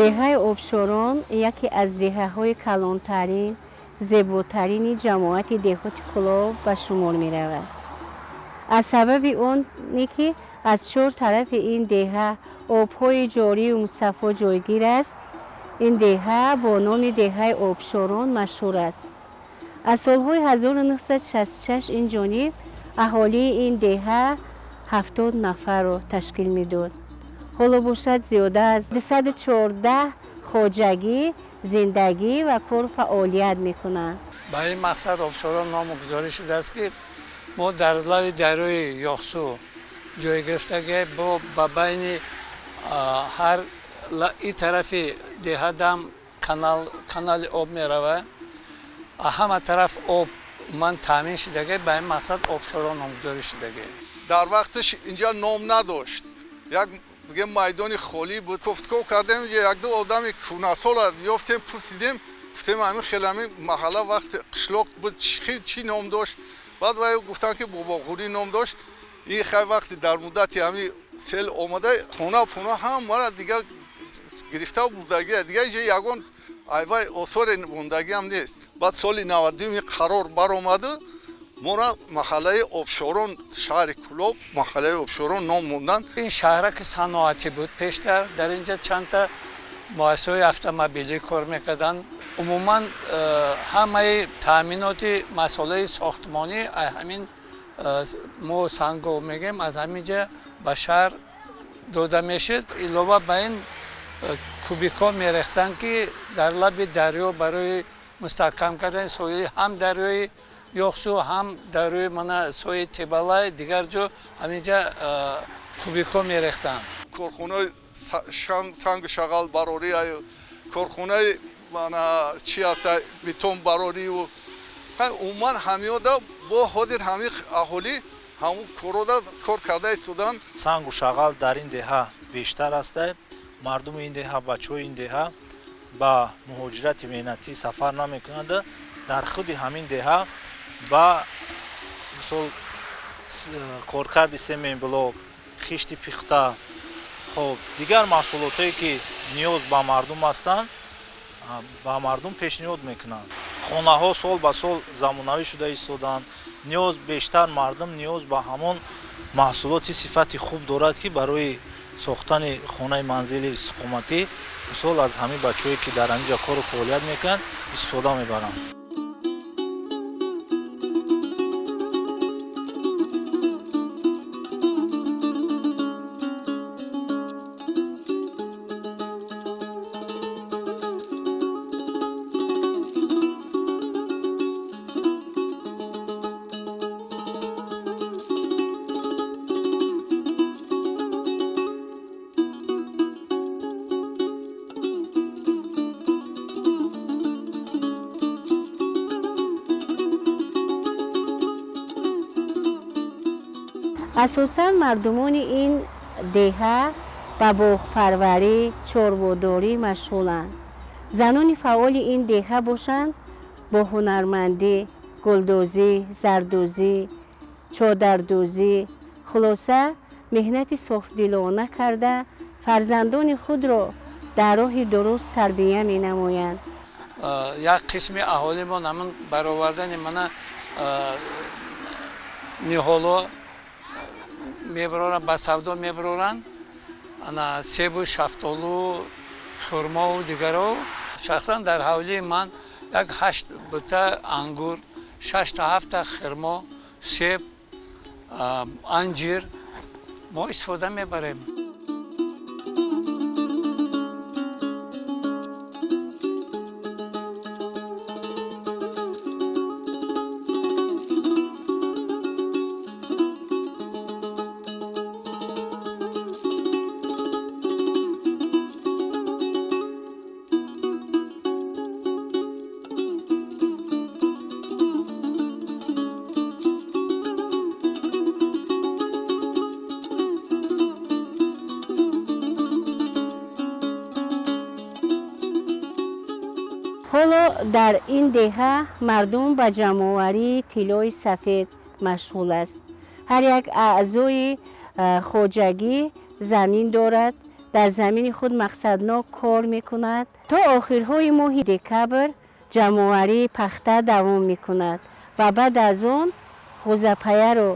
Деҳаи Обшорон яке аз деҳаҳои калонтарин, зеботарини ҷамоати деҳоти Кӯлоб ба шумор меравад. Аз сабаби оне ки аз чор тарафи ин деҳа обҳои ҷорию мусаффо ҷойгир аст, ин деҳа бо номи деҳаи Обшорон машҳур аст. Аз солҳои 1966 ин ҷониб аҳолии ин деҳа 70 нафарро ташкил медод. Ҳоло бошад, зиёда аз 214 хоҷагӣ зиндагӣ ва кору фаъолият мекунанд. Ба ин мақсад Обшорон номгузорӣ шудааст, ки мо дар лаби дарёи Ёхсу ҷой гирифтагӣ, бо ба байни ҳар и тарафи деҳа дам канали об меравад, ҳама тараф об ман таъмин шудагӣ. Ба ин мақсад Обшорон номгузорӣ шудагӣ. Дар вақташ инҷа ном надошт, як бигем, майдони холӣ буд. Кофтков кардем, якду одами кӯҳнасола ёфтем, пурсидем, гуфтем, ҳамин хел ҳамин маҳалла вақти қишлоқ буд, чӣ ном дошт? Баъд вай гуфтанд, ки Бобоғурӣ ном дошт. Ин хай вақти дар муддати ҳамин сел омада, хона пуна ҳамара дига гирифта бурдагия, дига инҷа ягон айвай осоре мондагиам нест. Баъд соли 92 қарор баромаду мора маҳаллаи Обшорон, шаҳри Кӯлоб, маҳаллаи Обшорон ном монданд. Ин шаҳраки саноатӣ буд пештар. Дар инҷа чандта муассисаҳои автомобилӣ кор мекарданд. Умуман ҳамаи таъминоти масолаи сохтмонӣ ҳамин мо санго мегӯем, аз ҳамин ҷа ба шаҳр дода мешуд. Илова ба ин, кубикҳо мерехтанд, ки дар лаби дарё барои мустаҳкам кардани соҳили ҳам дарёи Ёхсу, ҳам дарёи мана сои Тебалай, дигар ҷо ҳаминҷа кубикҳо мерехтанд. Корхонаи сангу шағал барорӣ, корхонаи мана чи аста, бетон барориву умуман ҳамиёда бо ҳозир ҳамин аҳолӣ ҳамун корода кор карда истоданд. Сангу шағал дар ин деҳа бештар аста. Мардуми ин деҳа, бачаҳои ин деҳа ба муҳоҷирати меҳнатӣ сафар намекунанд. Дар худи ҳамин деҳа ба мисол коркарди семенблок, хишти пихта, хоб, дигар маҳсулотое ки ниёз ба мардум ҳастанд, ба мардум пешниҳод мекунанд. Хонаҳо сол ба сол замонавӣ шуда истоданд. Ниёз бештар мардум ниёз ба ҳамон маҳсулоти сифати хуб дорад, ки барои сохтани хонаи манзили истиқоматӣ, мисол, аз ҳамин бачаҳое ки дар ҳамин ҷо кору фаъолият мекунанд, истифода мебаранд. Асосан мардумони ин деҳа ба боғпарварӣ, чорводорӣ машғуланд. Занони фаъоли ин деҳа бошанд, бо ҳунармандӣ, гулдӯзӣ, зардӯзӣ, чодардӯзӣ, хулоса, меҳнати софдилона карда, фарзандони худро дар роҳи дуруст тарбия менамоянд. Як қисми аҳолимон ҳамин баровардани мана ниҳоло мебароранд, ба савдо мебароранд, ана себу шафтолу, хурмову дигаро. Шахсан дар ҳавлии ман як ҳашт бута ангур, шашта, ҳафта хирмо, себ, анҷир мо истифода мебарем. Ҳоло дар ин деҳа мардум ба ҷамъоварии тиллои сафед машғул аст. Ҳар як аъзои хоҷагӣ замин дорад. Дар замини худ мақсаднок кор мекунад. То охирҳои моҳи декабр ҷамъоварии пахта давом мекунад ва баъд аз он ғӯзапаяро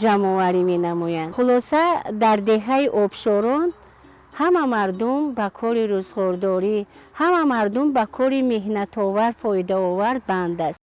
ҷамъоварӣ менамоянд. Хулоса, дар деҳаи Обшорон ҳама мардум ба кори рӯзғордорӣ, ҳама мардум ба кори меҳнатовар, фоидаовар банд аст.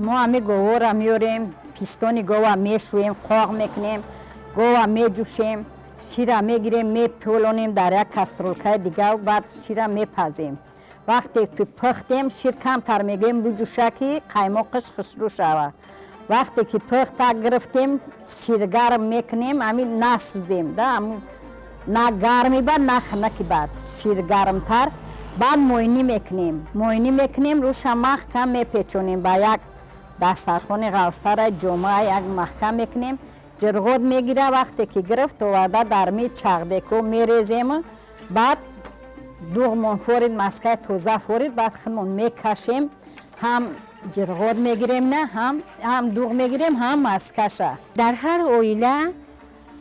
Мо ҳами говора меорем, пистони гова мешӯем, қоғ мекунем, гова меҷӯшем, шира мегирем, мепӯлонем дар як каструлкаи дига, баъд шира мепазем. Вақте ки пухтем, шир камтар мегӯем буҷӯша, ки қаймоқаш хушрӯ шава. Вақте ки пухта гирифтем, ширгарм мекунем, ҳами насӯзем да, на гарми бад, на хинаки бад, ширгармтар. Баъд мӯйнӣ мекунем, мӯйнӣ мекунем, рӯша маҳкам мепечонем, ба як дастархони ғафстара ҷомаа як маҳкам мекунем, ҷирғот мегира. Вақте ки гирифт, оварда дар ми чағдеко мерезем. Баъд дуғмон форид, маскаи тоза форид, баъд худмон мекашем, ҳам ҷирғот мегирем, на ҳам дуғ мегирем, ҳам маскаша. Дар ҳар оила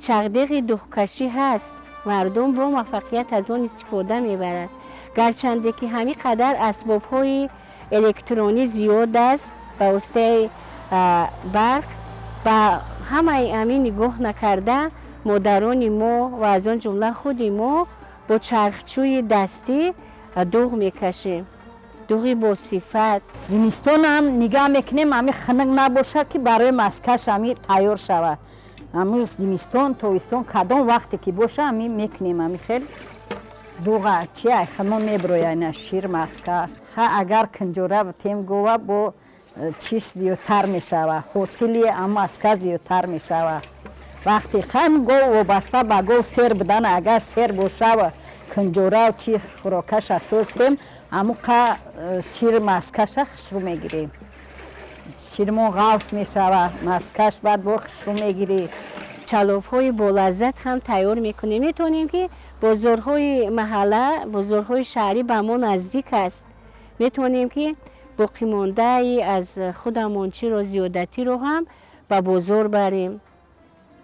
чағдеғи дуғкашӣ ҳаст. Мардум бо муваффақият аз он истифода мебарад. Гарчанде ки ҳамин қадар асбобҳои электронӣ зиёд аст, ба воситаи барқ, ба ҳамаи ҳамин нигоҳ накарда, модарони мо ва аз он ҷумла худи мо бо чархчӯи дастӣ дуғ мекашем, дуғи босифат. Зимистонам нигаҳ мекунем, ҳами хунук набошад, ки барои маскаш ҳами тайёр шавад. Ҳамун зимистон, тобистон, кадом вақте ки боша, ҳами мекунем. Ҳами хел дуға чи ай хунон меброяд, ина шир, маска. Ха, агар кунҷора битем гова, бо чиш зиёдтар мешава, ҳосили маска зиёдтар мешава. Вақте хам гов вобаста ба гов сер будан, агар сер бошава, кунҷора чи хӯрокаша соз кунем, ҳамуқа шир маскаша хушрӯ мегирем, ширмон ғафс мешава, маскаш баъд бо хушрӯ мегирӣ. Чалобҳои болаззат ҳам тайёр мекунем. Метавонем ки бозорҳои маҳалла, бозорҳои шаҳрӣ ба мо наздик аст, метавонем ки боқимондаи аз худамон чиро зиёдатиро ҳам ба бозор барем,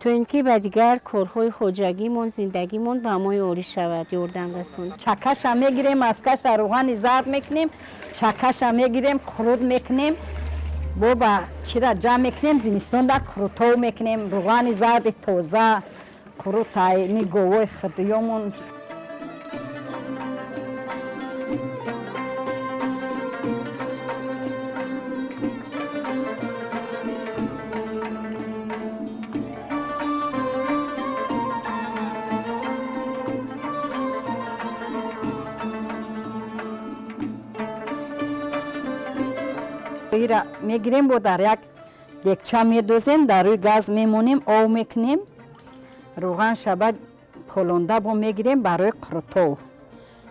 то ин ки ба дигар корҳои хоҷагимон, зиндагимон ба мо ёрӣ шавад, ёрдам расонад. Чакаша мегирем, маскаша рӯғани зард мекунем, чакаша мегирем, қурут мекунем, бо ба чира ҷамъ мекунем. Зимистонда қурутов мекунем, рӯғани зарди тоза, қурутай ми говои худёмон. Ира мегирем, бо дар як декча медозем, дар рӯи газ мемонем, ов мекунем, рӯған шаба полонда, бо мегирем барои қурутов.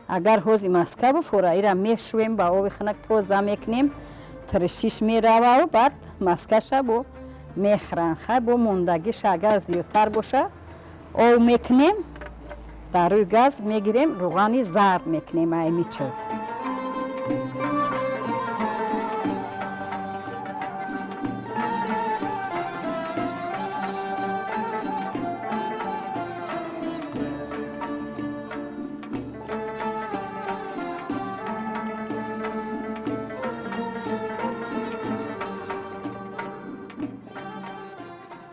Агар ҳози маска буфора, ира мешӯем, ба ови хунак тоза мекунем, тиршиш мерававу баъд маскаша бо мехӯранд. Хай, бо мондагиша агар зиёдтар боша, ов мекунем, дар рӯи газ мегирем, рӯғани зард мекунем айми чиз.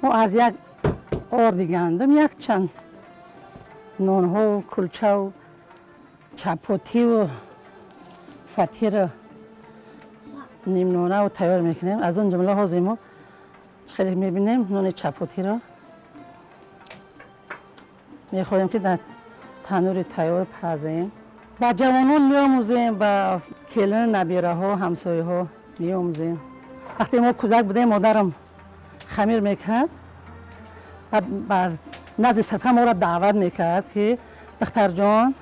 Мо аз як орди гандум якчанд нонҳо, кулчаву чапотиву фатиру нимнонаву тайёр мекунем. Аз он ҷумла ҳозир мо чӣ хеле мебинем, нони чапотиро мехоҳем, ки дар танӯри тайёр пазем. Ба ҷавонон меомӯзем, ба келину набираҳо, ҳамсояҳо меомӯзем. Вақте мо кӯдак будем, модарам Хамир мекард, баъд ба назди сафра моро даъват мекард, ки духтарҷон,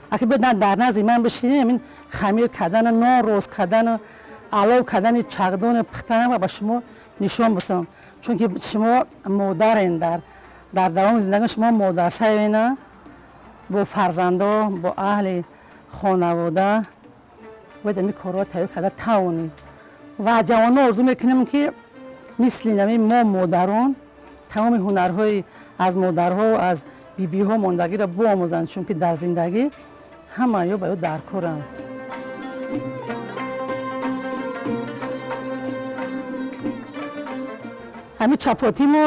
аки биёд дар назди ман бишинем, ин хамир кардану нон рост кардану алов кардани чагдону пухтана ба шумо нишон бутам, чунки шумо модарен, дар давоми зиндагӣ шумо модар шавена, бо фарзандо, бо аҳли хонавода бояд ами корҳоро тайёр карда тавонед. Ва ҷавонҳо орзу мекунем, ки мисли нами мо модарон тамоми ҳунарҳои аз модарҳо, аз бибиҳо мондагиро биомӯзанд, чунки дар зиндагӣ ҳама ё ба ё даркоранд. Ҳамин чапотӣ мо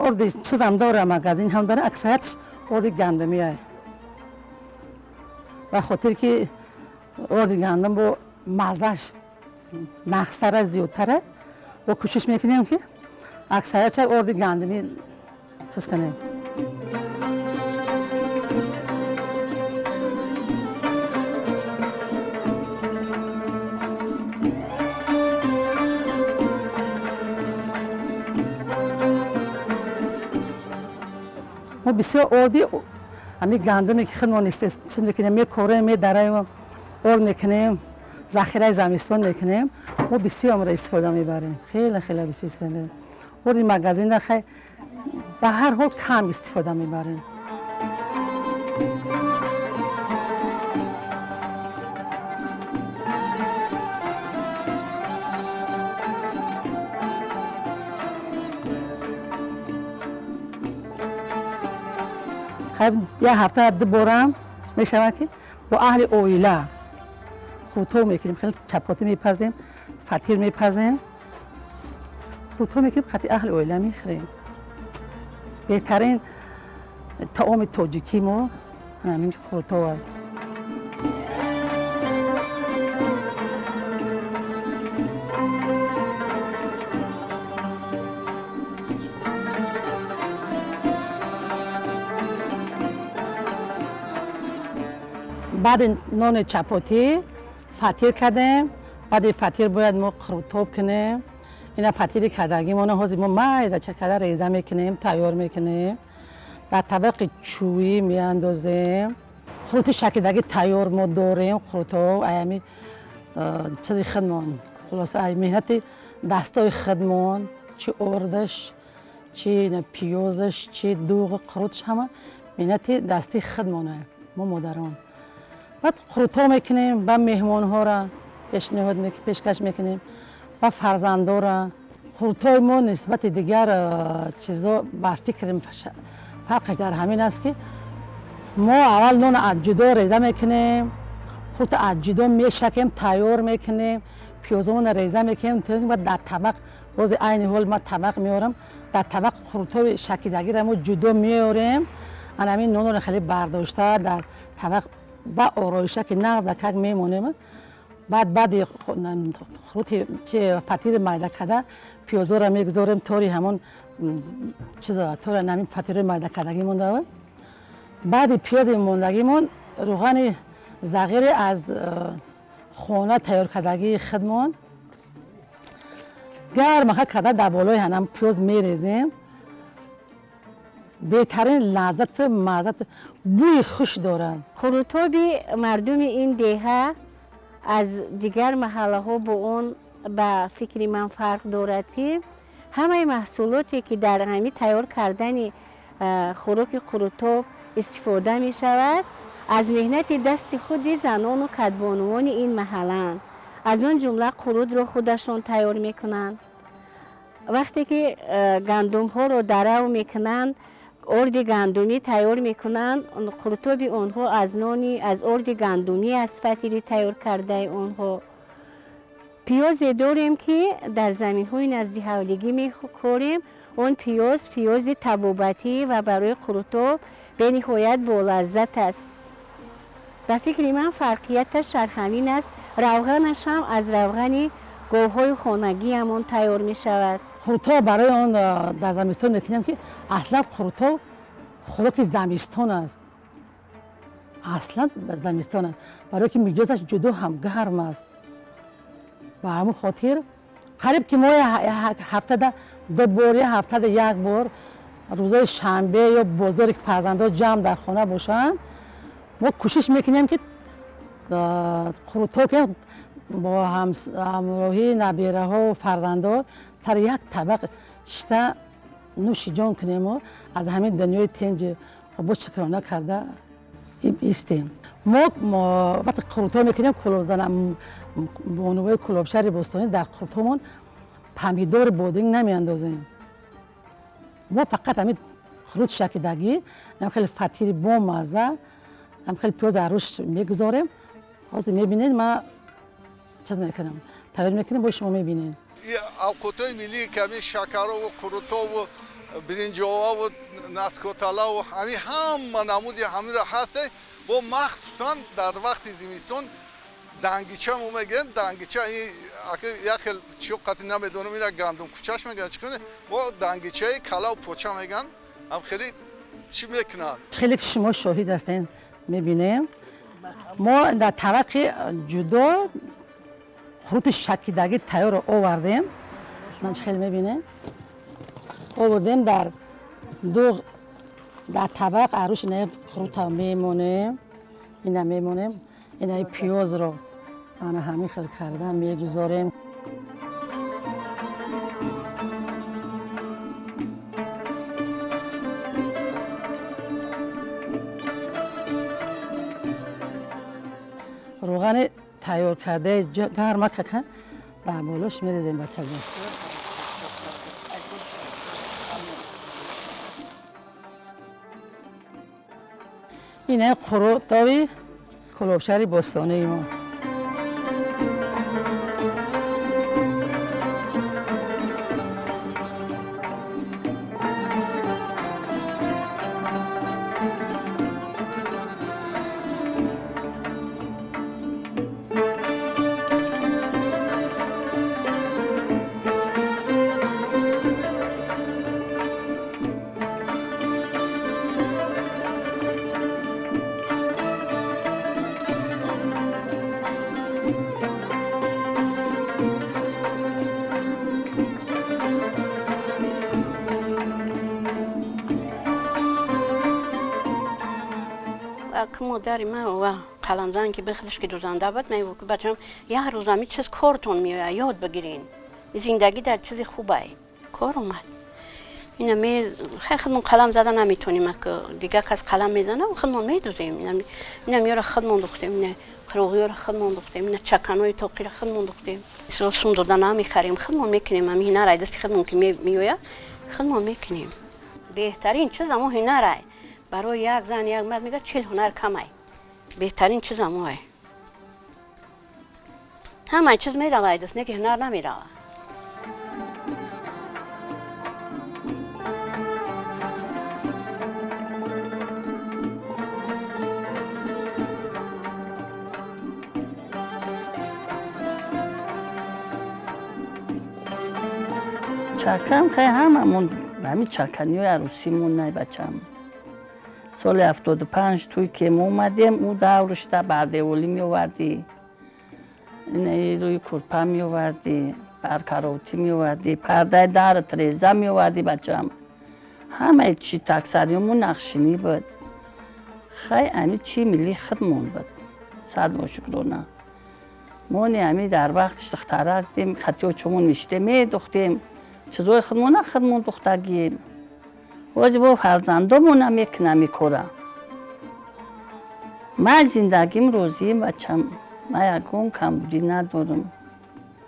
орди чизам дора, магазин ҳам дора, аксариятш орди гандумия. Ба хотир ки орди гандум бо маззаш нақстара, зиёдтара, бо кӯшиш мекунем, ки аксариятша орди гандумӣ чиз кунем. Мо бисёр орди ҳамин гандуме, ки худмон чиз мекунем, мекорем, медараем, орд мекунем, захираи замистон мекунем, мо бисёр амро истифода мебарем, хеле хеле бисёр истифода мебарем. Орди магазинда хай ба ҳар ҳол кам истифода мебарем. Як ҳафта ду борам мешавад, ки бо аҳли оила хурутоб мекунем. Хеле чапотӣ мепазем, фатир мепазем, хурутоб мекунем, қати аҳли оила мехӯрем. Беҳтарин таоми тоҷикӣ мо ҳамин хурутоб аст. Баъди нони чапотӣ фатир кардем. Баъди фатир бояд мо қурутоб кунем. Ина фатири кардагимона ҳозир мо майдача карда реза мекунем, тайёр мекунем, дар табақи чӯӣ меандозем. Қурути шакидагӣ тайёр мо дорем, қурутоб аями чизи худмон, хулоса, ай меҳнати дастои худмон, чи ордаш, чи пиёзаш, чи дуғи қурутш, ҳама меҳнати дасти худмона, мо модарон. Баъд қурутоб мекунем, ба меҳмонҳоро пешниҳод пешкаш мекунем, ба фарзандора. Қурутоби мо нисбати дигар чизо ба фикри фарқаш дар ҳамин аст, ки мо аввал нон аз ҷудо реза мекунем, қурута аз ҷудо мешакем, тайёр мекунем, пиёзомона реза мекунем, баъд дар табақ, бози айни ҳол ма табақ меорам, дар табақ қурутоби шакидагиро мо ҷудо меорем. Ана ҳамин нонро хеле бардошта дар табақ ба ороиша ки нағз мемонем. Баъд баъди хурути чи фатири майда карда пиёзоро мегузорем тори ҳамон чиз, тори ҳамин фатири майда кардагӣ монда. Баъди пиёзи мондагимон рӯғани зағире аз хона тайёр кардагии худмон гармаха карда дар болои ҳанам пиёз мерезем. Беҳтарин лаззату маззату бӯи хуш дорад. Хурутоби мардуми ин деҳа аз дигар маҳаллаҳо бо он ба фикри ман фарқ дорад, ки ҳамаи маҳсулоте, ки дар ҳами тайёр кардани хӯроки қурутоб истифода мешавад, аз меҳнати дасти худи занону кадбонувони ин маҳаллаанд. Аз он ҷумла қурутро худашон тайёр мекунанд. Вақте ки гандумҳоро дарав мекунанд, орди гандумӣ тайёр мекунанд. Қурутоби онҳо аз нони аз орди гандумӣ аст, фатири тайёр кардаи онҳо. Пиёзе дорем, ки дар заминҳои назди ҳавлигӣ мекорем. Он пиёз пиёзи табобатӣ ва барои қурутоб бениҳоят болаззат аст. Ба фикри ман, фарқияташ дар ҳамин аст. Равғанаш ҳам аз равғани говҳои хонагиамон тайёр мешавад. Қурутоб барои он дар замистон мекунем, ки аслан қурутоб хӯроки замистон аст, аслан замистон аст, барое ки миҷозаш ҷудо ҳам гарм аст. Ба ҳамин хотир Қариб ки мо ҳафтада ду бор, я ҳафтада як бор, рӯзои шанбе ё боздоре ки фарзандҳо ҷамъ дар хона бошанд, мо кӯшиш мекунем ки қурутоб кунем, бо ҳамроҳии набираҳо, фарзандҳо сари як табақ шита нӯши ҷон кунему аз ҳамин дунёи тинҷи бо шукрона карда истем. Мо вақте қурутоб мекунем, бонувои Кӯлобшаҳри бостонӣ дар қурутобмон помидори бодринг намеандозем. Мо фақат ҳамин хурут шакидагӣ, хеле фатири бомазза, хеле пиёз арӯш мегузорем. Ҳозир мебинед, ман чиз мекунам, тайёр мекунем, бо шумо мебинед. Авқотҳои миллӣ ки ҳамин шакарову қурутобу биринҷоваву наскоталаву ҳамин ҳама намуди ҳаминро ҳасте. Бо махсусан дар вақти зимистон дангича мо мегӯем. Дангича як хел чиё қати намедонам, ина гандум кучаш мегӯянд, чӣ кунед, бо дангичаи калаву поча мегӯянд, ҳам хеле чӣ мекунанд. Хеле ки шумо шоҳид ҳастем, мебинем, мо дар табақи ҷудо хурути шакидагӣ тайёрро овардем. Ман хеле мебинем, овардем дар дуғ, дар табақ арӯш ина хурута мемонем, ина мемонем, инаи пиёзро ана ҳамин хел карда мегузорем. Равғани тайёр кардаи гарма кака дар болош мерезем, бачаҷон. Ина қурутоби Кӯлобшаҳри бостонии мо. Модари ман ва қаламзан ки бихудаш ки дузанда буд, мегуфт ки бачам, як рӯз ҳамин чиз кортон меояд, ёд бигирин, зиндагӣ дар чизи хубай кор омад. Ина ме хай худмон қалам зада наметонем, дигар кас қалам мезана, худмон медузем. Ина миёра худмон духтем, ина қироғиёра худмон духтем, ина чаканои тоқира худмон духтем. Сум дода намехарем, худмон мекунем. Ҳамин ҳунарай дасти худмон ки меояд, худмон мекунем. Беҳтарин чиз ҳамон ҳунарай. Барои як зан, як мард мегӯяд, 40 ҳунар камай, беҳтарин чиз ҳамоай. Ҳамаи чиз меравад даст, не ки ҳунар намеравад. Чакан хай ҳамамон ҳамин чаканиҳои арӯсимон най, бачам. Соли 75 туй ки мо омадем, ӯ даврушта бардеволӣ меовардӣ, рӯи курпа меовардӣ, баркаротӣ меовардӣ, пардаи дар треза меовардӣ, бачам. Ҳамаи чи таксариёмон нақшинӣ буд. Хай ами чи миллии худмон буд, сад бо шукрона. Мони ами дар вақтиш духтарак дем, хатиёчумон мешидем, медухтем чизои худмона, худмон духтагием. Ҳози бо фарзандомона мекунам ин кора. Ман зиндагим розием, бачам, ман ягон камбудӣ надорам.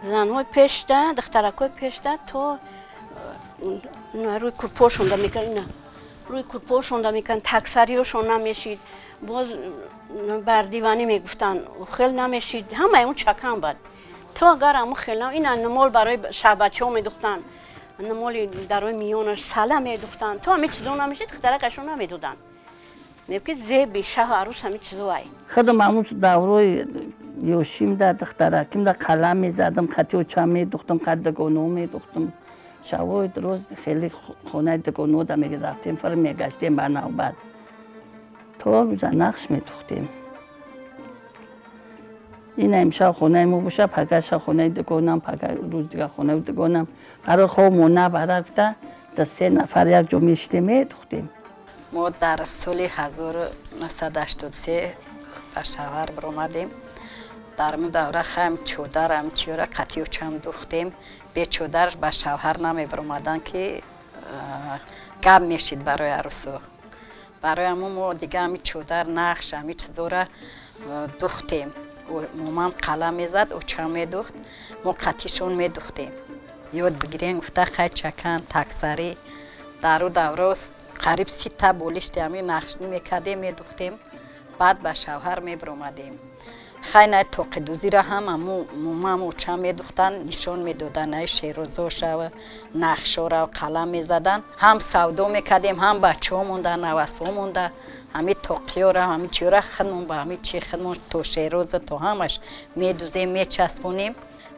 Занҳои пешда, духтаракҳои пешда то рӯи курпошонда мекард, ина рӯи курпошонда мекард, таксариёшон намешид, боз бардиванӣ мегуфтанд, хел намешид, ҳамаи он чакан бад. То агар ҳамун хел ина нумол барои шаҳбачаҳо медухтанд, нумоли дарои миёнаш сала медухтанд, то ҳамин чизо намешид, духтаракашон намедоданд. Мегуфт ки зеби шаҳу арӯс ҳамин чизо ай. Худам ҳамун даврои ёшимда, духтаракимда қалам мезадам, хати очам медухтам, қад дугоно медухтам. Шабҳои рӯз хеле хонаи дугонода мерафтем, фир мегаштем ба навбат, то рӯза нақш медухтем. Ин имшаб хонаи мо боша, пага шаб хонаи дугонам, пага рӯз дига хонаи дугонам. Барои хобмо набарад гуфта, да се нафар як ҷо мешидем, медухтем. Мо дар соли 1983 ба шавҳар баромадем. Дар мо давра хаем чодарам чиёра қатиючам духтем. Бе чодар ба шавҳар намебаромаданд, ки гап мешид барои арӯсо. Барои ҳамо мо дига ҳами чодар, нақш, ҳами чизора духтем. Момам қалам мезад, очам медухт, мо қатишон медухтем. Ёд бигирем гуфта, хай чакан, таксарӣ. Дар ӯ давро қариб 30-та болишти ҳами нақшнӣ мекардем, медухтем, баъд ба шавҳар мебиромадем. Хай най тоқидӯзиро ҳам аму момам, очам медухтанд, нишон медоданд, най шерозошава, нақшора қалам мезаданд. Ҳам савдо мекардем, ҳам бачаҳо монда, навасҳо монда, ҳами тоқиёра, ҳами чиёра худмон ба ҳами чи худмон то шероза, то ҳамаш медузем, мечаспонем.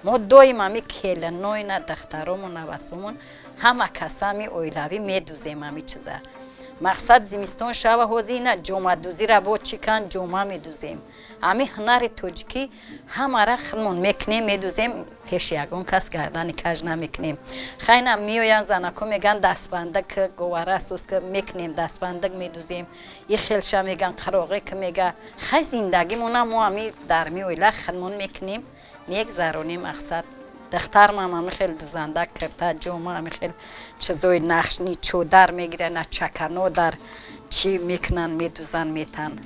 Мо доим ҳами келиноина, духтаромон, навасомон, ҳама каса ҳами оилавӣ медузем ҳами чиза. Мақсад зимистон шава, ҳозир ина ҷомадӯзира бо чӣ кан ҷома медузем. Ҳами ҳунари тоҷикӣ ҳамара худмон мекунем, медузем, пеши ягон кас гардани каж намекунем. Хайна меоянд занако, мегӯянд дастбандак, говара сӯз мекунем, дастбандак медузем. И хелша мегӯянд, қароғе ки мега. Хай зиндагимона мо ҳами дар ми оила худмон мекунем, мегзаронем. Мақсад духтармам ҳами хел дузанда, кирта, ҷома, ҳами хел чизои нақшни, чодар мегиранд, на чакано дар чӣ мекунанд, медузанд, метанд.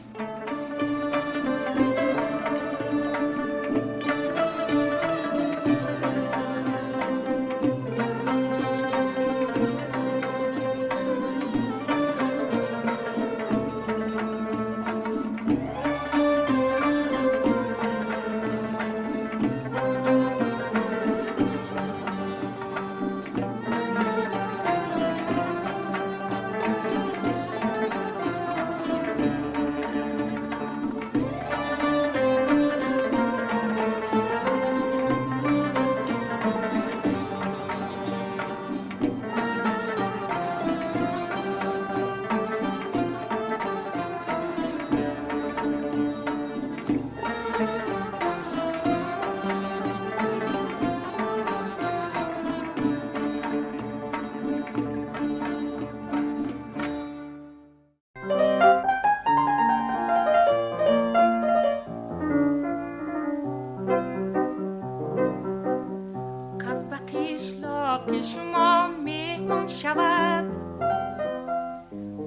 Кас ба қишлоқи шумо меҳмон шавад,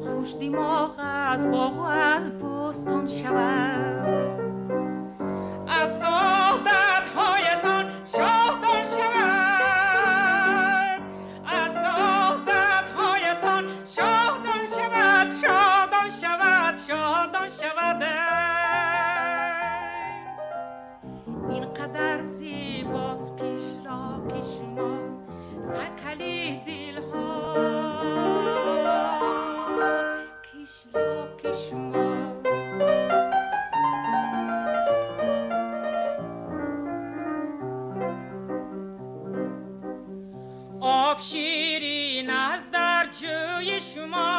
хушдимоғ аз боғу аз бӯстон шавад, аз одатҳоятон шодон шавад, аз одатҳоятон шодон шавад, шодон шавад, шодон шавад. Ин қадар зебост қишлоқи шумо, сайқали дилҳост қишлоқи шумо. Об ширин аст дар ҷӯи шумо,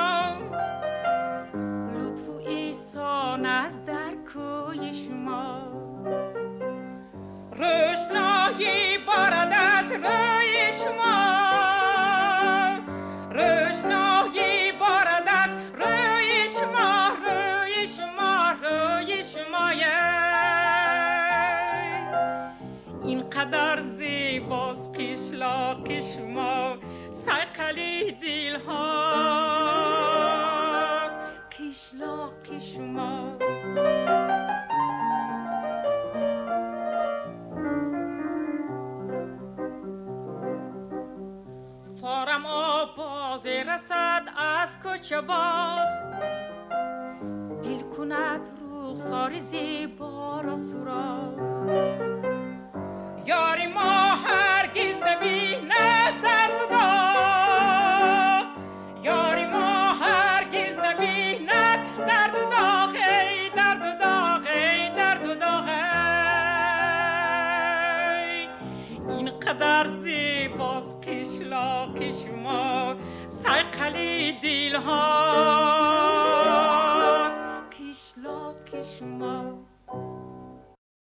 лутфу эҳсон аст дар кӯи шумо, рӯшноӣ борад аз рӯи шумо, рӯшноӣ борад аз рӯи шумо, рӯи шумо, рӯи шумо. Ин қадар зебост қишлоқи шумо, сайқали дилҳост қишлоқи шумо. Форам овозе расад аз кӯчабоғ, дил кунад рухсори зеборо суроғ. Ёри мо ҳаргиз набинад дарду доғ, ёри мо ҳаргиз набинад дарду доғ, эй дарду доғ, эй дарду доғ, эй. Ин қадар зебост қишлоқи шумо, сайқали дилҳост.